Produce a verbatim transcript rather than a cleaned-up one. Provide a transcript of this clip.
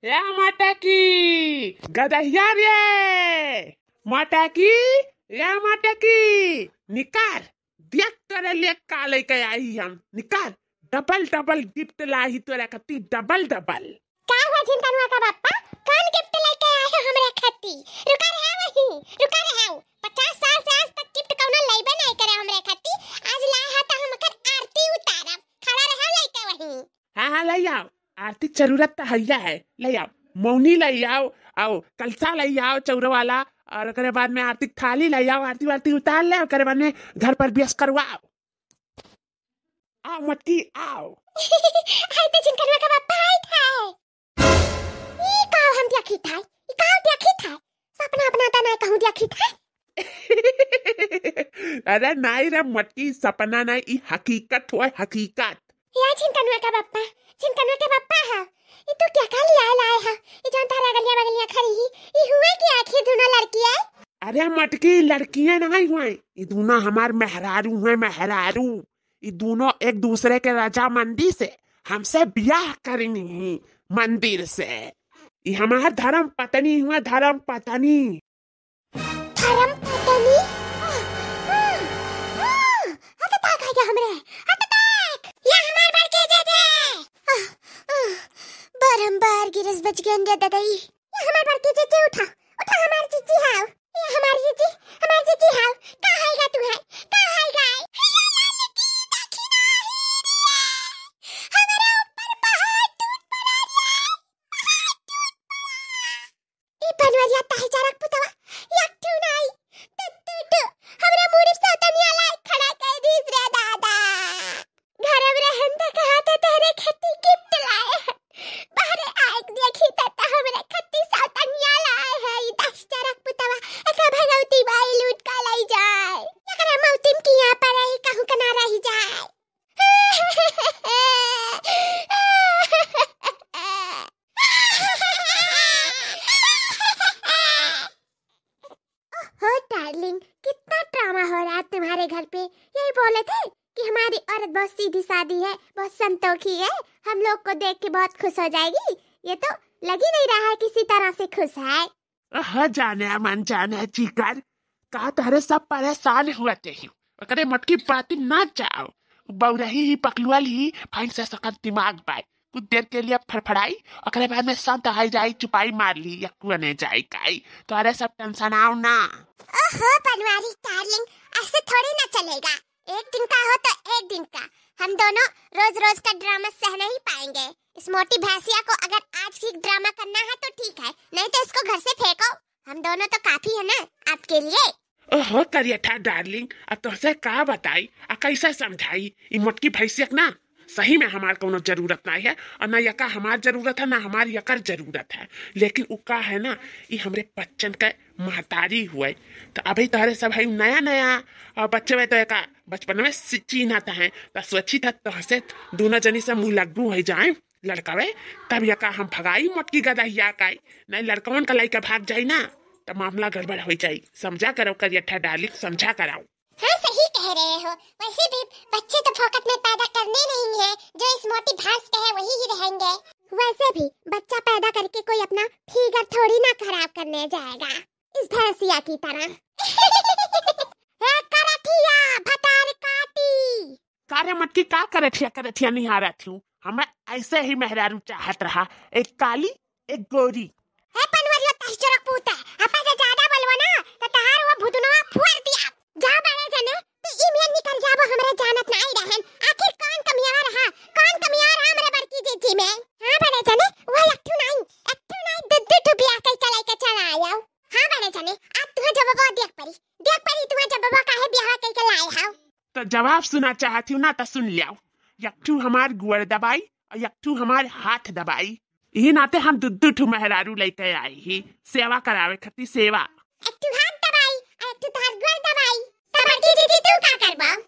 या माता की, गदहिया रे, माता की, या माता की, निकार, देख तोरे लिए का लइके आई हम, निकार, double double gift लाई तोरे खाती, double double। का हुआ झिनकनुआ का बापा, कौन gift लइके आए हो हमरे खाती? रुका रहा वही, रुका रहा। पचास साल से आज तक gift कौनो लइबे नहीं करे हमरे खाती, आज लाए है तो हम ओकर आरती उतारब, खड़ा रहा लइके वही। हाँ, हाँ, लइ आओ। आरती के जरूरत त हैया है, लइ आओ। मौनी लइ आओ, आओ, कलसा लइ आओ, चौरा वाला, और ओकरे बाद में आरती के थाली लइ आओ, आरती वारती उतार ले, ओकरे बाद में घर प्रवेश करवाओ। आओ मटकी, आओ। हाय तो झिनकनुआ का बापा आइत है। ई का हम देखी था? ई का देखी था? सपना अपना त ना कहूँ देखी था। अरे नाई रे मटकी, सपना नाई, ई हकीकत होय, हकीकत। या झिनकनुआ का बप्पा, झिनकनुआ के बप्पा हा। ई तू का का लिया लाए हा? ई जौन तारा गलिया बगलिया खड़ी ही, ई हुए कि आखिर दुनो लड़की है? अरे मटकी, लड़कियां नाई हुए, ई दुनो हमार मेहरारू हुए, मेहरारू। ई दुनो एक दूसरे के रजामंदी से हमसे बियाह करिन ही मंदिर से। ई हमार धर्म पत्नी हुए, धर्म पत्नी। धर्म पत्नी? आह, आह, आह, heart attack आ गया हमरे, heart attack। या हमार बड़के जीजी। आह, आह, बारंबार गिरस बच गए रे ददई। या हमार बड़के जीजी, उठा, उठा हमार जीजी हाव। या हमार जीजी, हमार जीजी हाव। का हाय गा तू है? का हाय गा? हमरा ऊपर पहाड़ टूट पड़ा रे, पहाड़ टूट पड़ा। ई बनवरिया ताही चरक पुतवा, एक ठू नाई, दू दू ठू, हमरा मुड़ी सौतनिया लायक खड़ा कर दीस रे दादा। घर में रहन त कहा था तोहरे खातिर gift लाए हैं, बाहरे आए के देखी त, त हमरे खातिर सौतनिया लाए हैं, ई दस चरक पुतवा, एका भगवती बाई लूट का लई जाए, एकरा मौतिम की यहाँ पर रही, कहूँ के ना रही जाए। ओहो darling, कितना drama हो रहा है तुम्हारे घर पे। यही बोले थे कि हमारी औरत बहुत सीधी सादी है, बहुत संतोखी है, हम लोग को देख के बहुत खुश हो जाएगी। ये तो लग ही नहीं रहा है किसी तरह से खुश है। ओहो जाने मन जाने चिकर, का तोहरे सब परेशान हुआ थे ही। ओकरे मटकी बाती ना जाओ। बौरही ही, पकलुअल ही, भैंस से सकर दिमाग बाय। कुछ देर के लिए फड़फड़ाई, ओकरे बाद में शांत हाई जाई, चुपाई मार ली, यक्कुआ ने जाई काई। तोहरे सब tension आओ ना। ओहो बनवारी darling, ऐसे थोड़ी ना चलेगा। एक दिन का हो तो एक दिन का, हम दोनों रोज रोज का drama सह नहीं पाएंगे। इस मोटी भैंसिया को अगर आज ही drama करना है तो ठीक है, नहीं तो इसको घर से फेंको। हम दोनों तो काफी है ना आपके लिए। ओहो करियठा darling, अब तोहसे का बताई, आ कैसे समझाई? ई मोटकी भैंसिया के ना सही में हमार कौनो जरूरत नाई है, और ना यका हमार जरूरत है, ना हमार यकर जरूरत है। लेकिन उ का है ना, ई हमरे बच्चन के महतारी हुए, तो अभी तोहरे सब है नया नया, और बच्चे में तो एका बचपन में सि-, चीन्हत है, तो सोची था तोहसे दोनों जनी से मुँह लग्गू हो जाए लड़कवे, तब यका हम भगाई मोटकी गदहिया काई, नहीं लड़कवन का लइका भाग जाई ना, तो मामला गड़बड़ हो जाई। समझा करो करियठा darling, समझा कराओ। हाँ, सही कह रहे हो। वैसे भी बच्चे तो फोकट में पैदा करने नहीं हैं, जो इस मोटी भैंस के हैं वही ही रहेंगे। वैसे भी बच्चा पैदा करके कोई अपना figure थोड़ी ना खराब करने जाएगा इस भैंसिया की तरह। ए करठिया भतार काटी। का रे मटकी, का करठिया करठिया निहारत हूँ? हमें ऐसे ही मेहरारू चाहत रहा, एक काली एक गोरी। हे पनवरिया तहजरक पूत, अपा से ज्यादा बोलबो ना, तो तहार वो भुतनवा फुअर दिया। जा बड़े जने, तू ई मियन निकल जाबो, हमरे जानत नाई रहन। आखिर कौन कमियावा रहा, कौन कमियावा रहा हमरे बड़की जीजी में? हाँ बड़े जने, वो एक ठू नाई, एक ठू नाई, दू दू ठू बियाह कई के लइके चला आयो। हाँ बड़े जने, आज तुहे जब वो देख परी, देख परी तुहे जब वो काहे बियाह कई के लाए हाव। तो जवाब सुना चाहत हूँ ना, तो सुन लियाओ। एक ठू हमार गोड़ दबाई और एक ठू हमार हाथ दबाई। यही नाते हम दू दू ठू मेहरारू लइके आई ही सेवा करावे खातिर सेवा। एक ठू हाथ दबाई और एक ठू तोहार गोड़ दबाई। तो बड़की जीजी तू का करबो?